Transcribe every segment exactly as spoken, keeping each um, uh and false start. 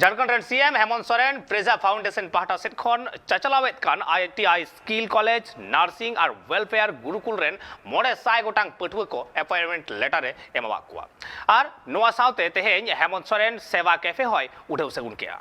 ᱡᱷᱟᱲᱠᱷᱚᱸᱰ ᱨᱮᱱ C M Hemant Soren ᱯᱨᱮᱡᱟ foundation ᱯᱟᱦᱴᱟ ᱥᱮᱫ ᱠᱷᱚᱱ ᱪᱟᱪᱟᱞᱟᱣᱮᱫ ᱠᱟᱱ I T I, skill college, nursing ᱟᱨ ᱣᱮᱞᱯᱷᱮᱭᱟᱨ ᱜᱩᱨᱩᱠᱩᱞ ᱨᱮᱱ ᱢᱚᱬᱮ ᱥᱟᱭ ᱜᱚᱴᱟᱝ ᱯᱟᱹᱴᱷᱩᱣᱟᱹ ᱠᱚ ᱮᱯᱚᱭᱮᱱᱴᱢᱮᱱᱴ ᱞᱮᱴᱟᱨ ᱮ ᱮᱢᱟᱣᱟᱫ ᱠᱚᱣᱟ᱾ ᱟᱨ ᱱᱚᱣᱟ ᱥᱟᱶᱛᱮ ᱛᱮᱦᱮᱧ ᱦᱮᱢᱚᱱᱛ ᱥᱚᱨᱮᱱ ᱥᱮᱵᱟ ᱠᱮᱯᱷᱮ ᱦᱚᱸᱭ ᱩᱰᱷᱟᱹᱣ ᱥᱟᱹᱜᱩᱱ ᱠᱮᱫᱼᱟ᱾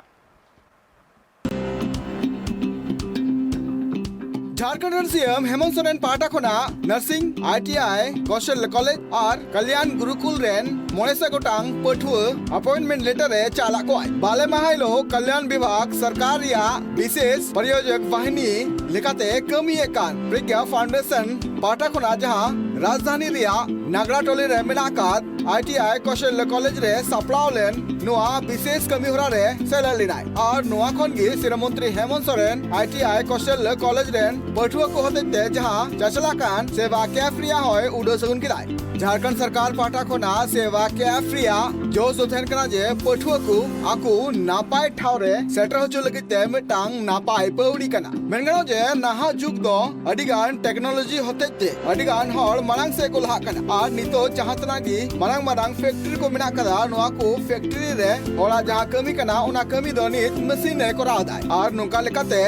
ᱡᱷᱟᱲᱠᱷᱚᱸᱰ ᱨᱮᱱ ᱥᱤ ᱮᱢ ᱦᱮᱢᱚᱱᱛ ᱥᱚᱨᱮᱱ ᱯᱟᱦᱴᱟ ᱠᱷᱚᱱᱟᱜ nursing, I T I, Kaushalya college ᱟᱨ ᱠᱟᱞᱭᱟᱱ ᱜᱩᱨᱩᱠᱩᱞ ᱨᱮᱱ ᱢᱚᱬᱮ ᱥᱟᱭ ᱜᱚᱴᱟᱝ ᱯᱟᱹᱴᱷᱩᱣᱟᱹ ᱟᱯᱚᱭᱮᱱᱴᱢᱮᱱᱴ ᱞᱮᱴᱟᱨ ᱮ ᱪᱟᱞ ᱟᱫ ᱠᱚᱣᱟᱭ᱾ ᱵᱟᱞᱮ ᱢᱟᱦᱟ ᱦᱤᱞᱳᱜ ᱠᱟᱞᱭᱟᱱ ᱵᱤᱵᱷᱟᱜᱽ ᱥᱚᱨᱠᱟᱨ ᱨᱮᱭᱟᱜ ᱵᱤᱥᱮᱥ ᱯᱨᱚᱭᱳᱡᱚᱠ ᱵᱟᱦᱤᱱᱤ ᱞᱮᱠᱟᱛᱮ ᱠᱟᱹᱢᱤᱭᱮᱫ ᱠᱟᱱ ᱯᱨᱚᱜᱽᱜᱟ ᱯᱷᱟᱣᱩᱱᱰᱮᱥᱚᱱ ᱯᱟᱦᱴᱟ ᱠᱷᱚᱱᱟᱜ ᱡᱟᱦᱟᱸ ᱨᱟᱡᱽᱫᱷᱟᱱᱤ ᱨᱮᱭᱟᱜ ᱱᱟᱜᱽᱨᱟ ᱴᱚᱞᱤ ᱨᱮ ᱢᱮᱱᱟᱜ ᱟᱠᱟᱫ ᱟᱭ ᱴᱤ ᱟᱭ ᱠᱚᱥᱚᱞᱭᱟ ᱠᱚᱞᱮᱡᱽ ᱨᱮ ᱥᱟᱯᱲᱟᱣ ᱞᱮᱱ ᱱᱚᱣᱟ ᱵᱤᱥᱮᱥ ᱠᱟᱹᱢᱤ ᱦᱚᱨᱟ ᱨᱮ ᱥᱮᱞᱮᱫ ᱞᱮᱱᱟᱭ᱾ ᱟᱨ ᱱᱚᱣᱟ ᱠᱷᱚᱱ ᱜᱮ ᱥᱤᱨᱟᱹ ᱢᱚᱱᱛᱨᱤ Hemant Soren I T I Kaushalya college ᱨᱮᱱ ᱯᱟᱹᱴᱷᱩᱣᱟᱹ ᱠᱚ ᱦᱚᱛᱮᱡ ᱛᱮ ᱡᱟᱦᱟᱸ ᱪᱟᱪᱞᱟᱜ ᱠᱟᱱ ᱥᱮᱵᱟ ᱠᱮᱯᱷ ᱨᱮᱭᱟᱜ ᱦᱚᱸᱭ ᱩᱰᱟᱹᱣ ᱥᱟᱹᱜᱩᱱ ᱠᱮᱫᱟᱭ᱾ ᱡᱷᱟᱲᱠᱷᱚᱸᱰ ᱥᱚᱨᱠᱟᱨ ᱯᱟᱦᱴᱟ ᱠᱷᱚᱱᱟᱜ ᱥᱮᱵᱟ ᱠᱮᱯᱷ ᱨᱮᱭᱟᱜ ᱡᱚᱥ ᱫᱚ ᱛᱟᱦᱮᱱ ᱠᱟᱱᱟ ᱡᱮ ᱯᱟᱹᱴᱷᱩᱣᱟᱹ ᱠᱚ ᱟᱠᱚ ᱱᱟᱯᱟᱭ ᱴᱷᱟᱶ ᱨᱮ ᱥᱮᱴᱮᱨ ᱦᱚᱪᱚ ᱞᱟᱹᱜᱤᱫ ᱛᱮ ᱢᱤᱫᱴᱟᱝ ᱱᱟᱯᱟᱭ ᱯᱟᱹᱣᱲᱤ ᱠᱟᱱᱟ᱾ ᱢᱮᱱ ᱜᱟᱱᱚᱜ ᱡᱮ ᱱᱟᱦᱟᱜ ᱡᱩᱜᱽ ᱫᱚ ᱟᱹᱰᱤ ᱜᱟᱱ ᱴᱮᱠᱱᱳᱞᱚᱡᱤ ᱦᱚᱛᱮᱡ ᱛᱮ ᱟᱹᱰᱤ ᱜᱟᱱ ᱦᱚᱲ ᱢᱟᱲᱟᱝ ᱥᱮᱫ ᱠᱚ ᱞᱟᱦᱟᱜ ᱠᱟᱱᱟ᱾ ᱟᱨ ᱱᱤᱛᱚᱜ ᱡᱟᱦᱟᱸ ᱛᱤᱱᱟᱹᱜ ᱜᱮ ᱢᱟᱨᱟᱝ ᱢᱟᱨᱟᱝ ᱯᱷᱮᱠᱴᱨᱤ ᱠᱚ ᱢᱮᱱᱟᱜ ᱠᱟᱫᱟ, ᱱᱚᱣᱟ ᱠᱚ ᱯᱷᱮᱠᱴᱨᱤ ᱨᱮ ᱦᱚᱲᱟᱜ ᱡᱟᱦᱟᱸ ᱠᱟᱹᱢᱤ ᱠᱟᱱᱟ, ᱚᱱᱟ ᱠᱟᱹᱢᱤ ᱫᱚ ᱱᱤᱛ ᱢᱮᱥᱤᱱ ᱮ ᱠᱚᱨᱟᱣ ᱮᱫᱟᱭ᱾ ᱟᱨ ᱱᱚᱝᱠᱟ ᱞᱮᱠᱟᱛᱮ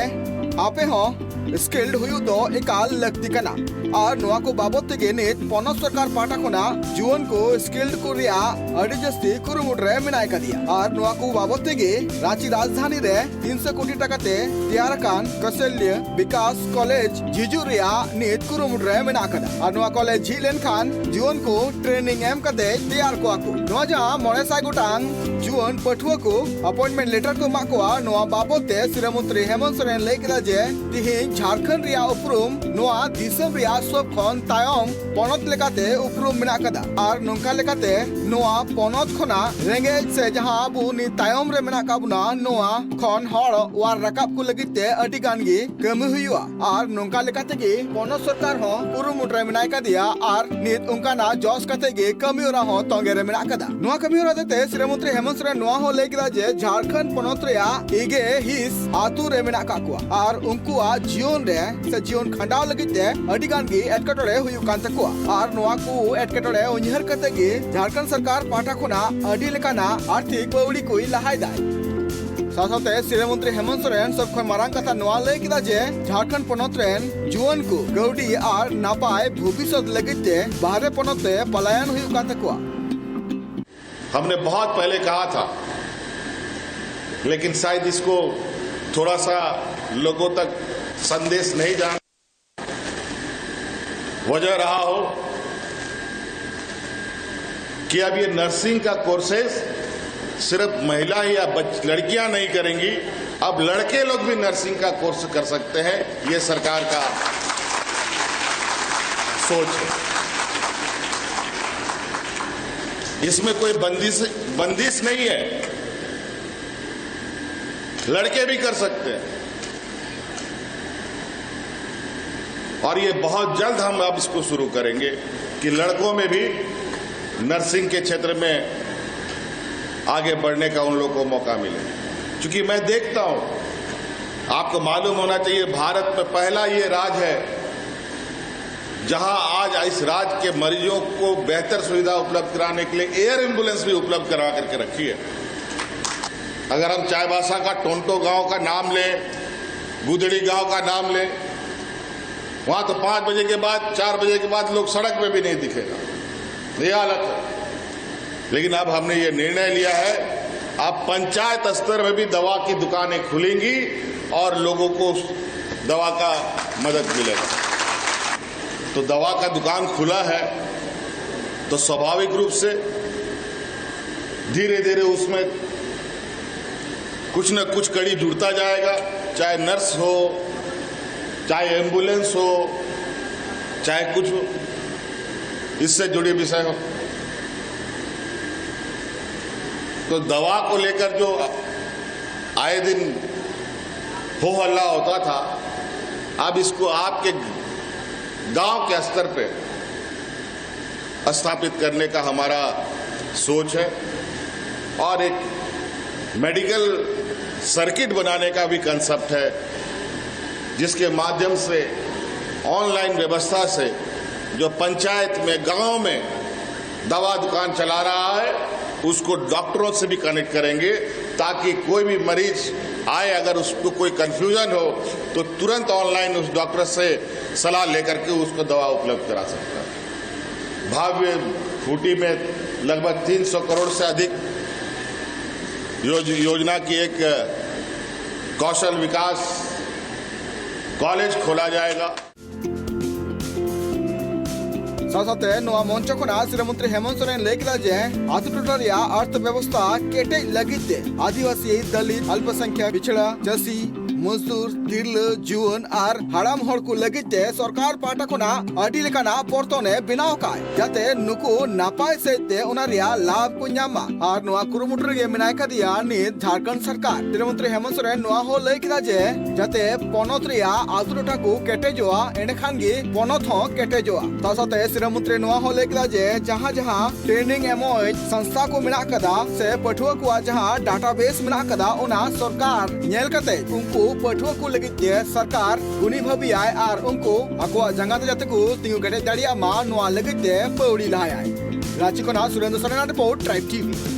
ᱟᱯᱮ ᱦᱚᱸ ᱥᱠᱤᱞᱰ ᱦᱩᱭᱩᱜ ᱫᱚ ᱮᱠᱟᱞ ᱞᱟᱹᱠᱛᱤ ᱠᱟᱱᱟ᱾ ᱟᱨ ᱱᱚᱣᱟ ᱠᱚ ᱵᱟᱵᱚᱛ ᱛᱮᱜᱮ ᱱᱤᱛ ᱯᱚᱱᱚᱛ ᱥᱚᱨᱠᱟᱨ ᱯᱟᱦᱴᱟ ᱠᱷᱚᱱᱟᱜ ᱡᱩᱣᱟᱹᱱ ᱠᱚ ᱥᱠᱤᱞᱰ ᱠᱚ ᱨᱮᱭᱟᱜ ᱟᱹᱰᱤ ᱡᱟᱹᱥᱛᱤ ᱠᱩᱨᱩᱢᱩᱴᱩ ᱨᱮ ᱢᱮᱱᱟᱭ ᱠᱟᱫᱮᱭᱟ᱾ ᱟᱨ ᱱᱚᱣᱟ ᱠᱚ ᱵᱟᱵᱚᱛ ᱛᱮᱜᱮ ᱨᱟᱸᱪᱤ ᱨᱟᱡᱽᱫᱷᱟᱱᱤ ᱨᱮ ᱛᱤᱱ ᱥᱚ ᱠᱳᱴᱤ ᱴᱟᱠᱟ ᱛᱮ ᱛᱮᱭᱟᱨ ᱟᱠᱟᱱ ᱠᱚᱥᱚᱞᱭᱟ ᱵᱤᱠᱟᱥ ᱠᱚᱞᱮᱡᱽ ᱡᱷᱤᱡᱩᱜ ᱨᱮᱭᱟᱜ ᱱᱤᱛ ᱠᱩᱨᱩᱢᱩᱴᱩ ᱨᱮ ᱢᱮᱱᱟᱜ ᱟᱠᱟᱫᱟ᱾ ᱟᱨ ᱱᱚᱣᱟ ᱠᱚᱞᱮᱡᱽ ᱡᱷᱤᱡ ᱞᱮᱱᱠᱷᱟᱱ ᱡᱩᱣᱟᱹᱱ ᱠᱚ ᱴᱨᱮᱱᱤᱝ ᱮᱢ ᱠᱟᱛᱮ ᱛᱮᱭᱟᱨ ᱠᱚᱣᱟ ᱠᱚ᱾ ᱱᱚᱣᱟ ᱡᱟᱦᱟᱸ ᱢᱚᱬᱮ ᱥᱟᱭ ᱜᱚᱴᱟᱝ ᱡᱩᱣᱟᱹᱱ ᱯᱟᱹᱴᱷᱩᱣᱟᱹ ᱠᱚ ᱟᱯᱚᱭᱮᱱᱴᱢᱮᱱᱴ ᱞᱮᱴᱟᱨ ᱠᱚ ᱮᱢᱟᱜ ᱠᱚᱣᱟ, ᱱᱚᱣᱟ ᱵᱟᱵᱚᱛ ᱛᱮ ᱥᱤᱨᱟᱹ ᱢᱚᱱᱛᱨᱤ ᱦᱮᱢᱚᱱᱛ ᱥᱚᱨᱮᱱ ᱞᱟᱹᱭ ᱠᱮᱫᱟ ᱡᱮ ᱛᱤᱦᱤᱧ ᱡᱷᱟᱲᱠᱷᱚᱸᱰ ᱨᱮᱭᱟᱜ ᱩᱯᱨᱩᱢ ᱱᱚᱣᱟ ᱫᱤᱥᱚᱢ ᱨᱮᱭᱟᱜ ᱥᱚᱵ ᱠᱷᱚᱱ ᱛᱟᱭᱚᱢ ᱯᱚᱱᱚᱛ ᱞᱮᱠᱟᱛᱮ ᱩᱯᱨᱩᱢ ᱢᱮᱱᱟᱜ ᱟᱠᱟᱫᱟ᱾ ᱟᱨ ᱱᱚᱝᱠᱟ ᱞᱮᱠᱟᱛᱮ ᱱᱚᱣᱟ ᱯᱚᱱᱚᱛ ᱠᱷᱚᱱᱟᱜ ᱨᱮᱸᱜᱮᱡ ᱥᱮ ᱡᱟᱦᱟᱸ ᱟᱵᱚ ᱱᱤᱛ ᱛᱟᱭᱚᱢ ᱨᱮ ᱢᱮᱱᱟᱜ ᱟᱠᱟᱫ ᱵᱚᱱᱟ, ᱱᱚᱣᱟ ᱠᱷᱚᱱ ᱦᱚᱲ ᱚᱣᱟᱨ ᱨᱟᱠᱟᱵ ᱠᱚ ᱞᱟᱹᱜᱤᱫ ᱛᱮ ᱟᱹᱰᱤ ᱜᱟᱱ ᱜᱮ ᱠᱟᱹᱢᱤ ᱦᱩᱭᱩᱜᱼᱟ᱾ ᱟᱨ ᱱᱚᱝᱠᱟ ᱞᱮᱠᱟ ᱛᱮᱜᱮ ᱯᱚᱱᱚᱛ ᱥᱚᱨᱠᱟᱨ ᱦᱚᱸ ᱠᱩᱨᱩᱢᱩᱴᱩ ᱨᱮ ᱢᱮᱱᱟᱭ ᱠᱟᱫᱮᱭᱟ᱾ ᱟᱨ ᱱᱤᱛ ᱚᱱᱠᱟᱱᱟᱜ ᱡᱚᱥ ᱠᱟᱛᱮ ᱜᱮ ᱠᱟᱹᱢᱤ ᱦᱚᱨᱟ ᱦᱚᱸ ᱛᱚᱸᱜᱮ ᱨᱮ ᱢᱮᱱᱟᱜ ᱟᱠᱟᱫᱟ᱾ ᱱᱚᱣᱟ ᱠᱟᱹᱢᱤ ᱦᱚᱨᱟ ᱦᱚᱛᱮᱛᱮ ᱥᱤᱨᱟᱹ ᱢᱚᱱᱛᱨᱤ ᱦᱮᱢᱚᱱᱛ ᱥᱚᱨᱮᱱ ᱱᱚᱣᱟ ᱦᱚᱸ ᱞᱟᱹᱭ ᱠᱮᱫᱟ ᱡᱮ ᱡᱷᱟᱲᱠᱷᱚᱸᱰ ᱯᱚᱱᱚᱛ ᱨᱮᱭᱟᱜ ᱮᱜᱮ ᱦᱤᱸᱥ ᱟᱛᱳ ᱨᱮ ᱢᱮᱱᱟᱜ ᱟᱠᱟᱫ ᱠᱚᱣᱟ᱾ ᱟᱨ ᱩᱱᱠᱩᱣᱟᱜ ᱡᱤᱭᱚᱱ ᱡᱤᱭᱚᱱ ᱨᱮ ᱥᱮ ᱡᱤᱭᱚᱱ ᱠᱷᱟᱸᱰᱟᱣ ᱞᱟᱹᱜᱤᱫ ᱛᱮ ᱟᱹᱰᱤ ᱜᱟᱱ ᱜᱮ ᱮᱴᱠᱮᱴᱚᱬᱮ ᱦᱩᱭᱩᱜ ᱠᱟᱱ ᱛᱟᱠᱚᱣᱟ᱾ ᱟᱨ ᱱᱚᱣᱟ ᱠᱚ ᱮᱴᱠᱮᱴᱚᱬᱮ ᱩᱭᱦᱟᱹᱨ ᱠᱟᱛᱮ ᱜᱮ ᱡᱷᱟᱲᱠᱷᱚᱸᱰ ᱥᱚᱨᱠᱟᱨ ᱯᱟᱦᱴᱟ ᱠᱷᱚᱱᱟᱜ ᱟᱹᱰᱤ ᱞᱮᱠᱟᱱᱟᱜ ᱟᱨᱛᱷᱤᱠ ᱯᱟᱹᱣᱲᱤ ᱠᱚᱭ ᱞᱟᱦᱟᱭ ᱫᱟᱭ᱾ ᱥᱟᱶ ᱥᱟᱶᱛᱮ ᱥᱤᱨᱟᱹ ᱢᱚᱱᱛᱨᱤ ᱦᱮᱢᱚᱱᱛ ᱥᱚᱨᱮᱱ ᱥᱚᱵ ᱠᱷᱚᱱ ᱢᱟᱨᱟᱝ ᱠᱟᱛᱷᱟ ᱱᱚᱣᱟ ᱞᱟᱹᱭ ᱠᱮᱫᱟ ᱡᱮ ᱡᱷᱟᱲᱠᱷᱚᱸᱰ ᱯᱚᱱᱚᱛ ᱨᱮᱱ ᱡᱩᱣᱟᱹᱱ ᱠᱚ ᱠᱟᱹᱣᱰᱤ ᱟᱨ ᱱᱟᱯᱟᱭ ᱵᱷᱚᱵᱤᱥᱥᱚᱛ ᱞᱟᱹᱜᱤᱫ ᱛᱮ ᱵᱟᱦᱨᱮ ᱯᱚᱱᱚᱛ ᱛᱮ ᱯᱟᱞᱟᱭᱟᱱ ᱦᱩᱭᱩᱜ ᱠᱟᱱ ᱛᱟᱠᱚᱣᱟ᱾ हमने बहुत पहले कहा था, लेकिन शायद इसको थोड़ा सा लोगों तक संदेश नहीं जाना, वजह रहा हो कि अब ये नर्सिंग का कोर्सेज सिर्फ महिला या बच, लड़कियां नहीं करेंगी, अब लड़के लोग भी नर्सिंग का कोर्स कर सकते हैं। ये सरकार का सोच है। इसमें कोई बंदिश बंदिश नहीं है, लड़के भी कर सकते हैं। और ये बहुत जल्द हम अब इसको शुरू करेंगे कि लड़कों में भी नर्सिंग के क्षेत्र में आगे बढ़ने का उन लोगों को मौका मिले। क्योंकि मैं देखता हूं, आपको मालूम होना चाहिए, भारत में पहला ये राज्य है जहां आज इस राज्य के मरीजों को बेहतर सुविधा उपलब्ध कराने के लिए एयर एम्बुलेंस भी उपलब्ध करा करके रखी है। अगर हम चाईबासा का टोंटो गांव का नाम लें, गुदड़ी गांव का नाम लें, वहां तो पांच बजे के बाद, चार बजे के बाद लोग सड़क पे भी नहीं दिखेगा, ये हालत है। लेकिन अब हमने ये निर्णय लिया है, अब पंचायत स्तर में भी दवा की दुकानें खुलेंगी और लोगों को दवा का मदद मिलेगा। तो दवा का दुकान खुला है, तो स्वाभाविक रूप से धीरे धीरे उसमें कुछ न कुछ कड़ी जुड़ता जाएगा, चाहे नर्स हो, चाहे एम्बुलेंस हो, चाहे कुछ इससे जुड़े विषय हो। तो दवा को लेकर जो आए दिन हो हल्ला होता था, अब इसको आपके गांव के स्तर पे स्थापित करने का हमारा सोच है। और एक मेडिकल सर्किट बनाने का भी कंसेप्ट है। जिसके माध्यम से ऑनलाइन व्यवस्था से जो पंचायत में, गांव में दवा दुकान चला रहा है, उसको डॉक्टरों से भी कनेक्ट करेंगे, ताकि कोई भी मरीज आए, अगर उसको कोई कन्फ्यूजन हो, तो तुरंत ऑनलाइन उस डॉक्टर से सलाह लेकर के उसको दवा उपलब्ध करा सकता है। भावी खूंटी में लगभग तीन सौ करोड़ से अधिक योज-, योजना की एक कौशल विकास कॉलेज खोला जाएगा। ᱥᱟᱶ ᱥᱟᱶᱛᱮ ᱱᱚᱣᱟ ᱢᱚᱧᱪᱚ ᱠᱷᱚᱱᱟᱜ ᱥᱤᱨᱟᱹ ᱢᱚᱱᱛᱨᱤ ᱦᱮᱢᱚᱱᱛ ᱥᱚᱨᱮᱱ ᱞᱟᱹᱭ ᱠᱮᱫᱟ ᱡᱮ ᱟᱛᱳ ᱴᱚᱴᱷᱟ ᱨᱮᱭᱟᱜ ᱚᱨᱛᱷ ᱵᱮᱵᱚᱥᱛᱷᱟ ᱠᱮᱴᱮᱡ ᱞᱟᱹᱜᱤᱫ ᱛᱮ ᱟᱹᱫᱤᱵᱟᱹᱥᱤ, ᱫᱟᱹᱞᱤᱛ, ᱟᱞᱯᱚᱥᱚᱝᱠᱷᱭᱟ, ᱯᱤᱪᱷᱲᱟ, ᱪᱟᱹᱥᱤ, ᱢᱚᱡᱫᱩᱨ, ᱛᱤᱨᱞᱟᱹ, ᱡᱩᱣᱟᱹᱱ ᱟᱨ ᱦᱟᱲᱟᱢ ᱦᱚᱲ ᱠᱚ ᱞᱟᱹᱜᱤᱫ ᱛᱮ ᱥᱚᱨᱠᱟᱨ ᱯᱟᱦᱴᱟ ᱠᱷᱚᱱᱟᱜ ᱟᱹᱰᱤ ᱞᱮᱠᱟᱱᱟᱜ ᱯᱚᱨᱛᱚᱱ ᱮ ᱵᱮᱱᱟᱣ ᱟᱠᱟᱫ, ᱡᱟᱛᱮ ᱱᱩᱠᱩ ᱱᱟᱯᱟᱭ ᱥᱮᱫ ᱛᱮ ᱚᱱᱟ ᱨᱮᱭᱟᱜ ᱞᱟᱵᱷ ᱠᱚ ᱧᱟᱢ ᱢᱟ᱾ ᱟᱨ ᱱᱚᱣᱟ ᱠᱩᱨᱩᱢᱩᱴᱩ ᱨᱮᱜᱮ ᱢᱮᱱᱟᱭ ᱠᱟᱫᱮᱭᱟ ᱱᱤᱛ ᱡᱷᱟᱲᱠᱷᱚᱸᱰ ᱥᱚᱨᱠᱟᱨ᱾ ᱥᱤᱨᱟᱹ ᱢᱚᱱᱛᱨᱤ ᱦᱮᱢᱚᱱᱛ ᱥᱚᱨᱮᱱ ᱱᱚᱣᱟ ᱦᱚᱸ ᱞᱟᱹᱭ ᱠᱮᱫᱟ ᱡᱮ ᱡᱟᱛᱮ ᱯᱚᱱᱚᱛ ᱨᱮᱭᱟᱜ ᱟᱛᱳ ᱴᱚᱴᱷᱟ ᱠᱚ ᱠᱮᱴᱮᱡᱚᱜᱼᱟ, ᱮᱸᱰᱮᱠᱷᱟᱱ ᱜᱮ ᱯᱚᱱᱚᱛ ᱦᱚᱸ ᱠᱮᱴᱮᱡᱚᱜᱼᱟ᱾ ᱥᱟᱶ ᱥᱟᱶᱛᱮ ᱥᱤᱨᱟᱹ ᱢᱚᱱᱛᱨᱤ ᱱᱚᱣᱟ ᱦᱚᱸ ᱞᱟᱹᱭ ᱠᱮᱫᱟ ᱡᱮ ᱡᱟᱦᱟᱸ ᱡᱟᱦᱟᱸ ᱴᱨᱮᱱᱤᱝ ᱮᱢᱚᱜ ᱥᱚᱝᱥᱛᱷᱟ ᱠᱚ ᱢᱮᱱᱟᱜ ᱠᱟᱫᱟ ᱥᱮ ᱯᱟᱹᱴᱷᱩᱣᱟᱹ ᱠᱚᱣᱟᱜ ᱡᱟᱦᱟᱸ ᱰᱟᱴᱟᱵᱮᱥ ᱢᱮᱱᱟᱜ ᱠᱟᱫᱟ, ᱚᱱᱟ ᱥᱚᱨᱠᱟᱨ ᱧᱮᱞ ᱠᱟᱛᱮ ᱩᱱᱠᱩ ᱯᱟᱹᱴᱷᱩᱣᱟᱹ ᱠᱚ ᱞᱟᱹᱜᱤᱫ ᱛᱮ ᱥᱚᱨᱠᱟᱨ ᱜᱩᱱᱤ ᱵᱷᱟᱹᱵᱤᱭᱟᱭ ᱟᱨ ᱩᱱᱠᱩ ᱟᱠᱚᱣᱟᱜ ᱡᱟᱸᱜᱟ ᱛᱮ ᱡᱟᱛᱮ ᱠᱚ ᱛᱤᱸᱜᱩ ᱠᱮᱴᱮᱡ ᱫᱟᱲᱮᱭᱟᱜ ᱢᱟ, ᱱᱚᱣᱟ ᱞᱟᱹᱜᱤᱫ ᱛᱮ ᱯᱟᱹᱣᱲᱤ ᱞᱟᱦᱟᱭᱟᱭ᱾ ᱨᱟᱸᱪᱤ ᱠᱷᱚᱱᱟᱜ ᱥᱩᱨᱮᱱᱫᱨᱚ ᱥᱚᱨᱮᱱᱟᱜ ᱨᱤᱯᱳᱨᱴ, ᱴᱨᱟᱭᱤᱵᱽ ᱴᱤᱵᱷᱤ᱾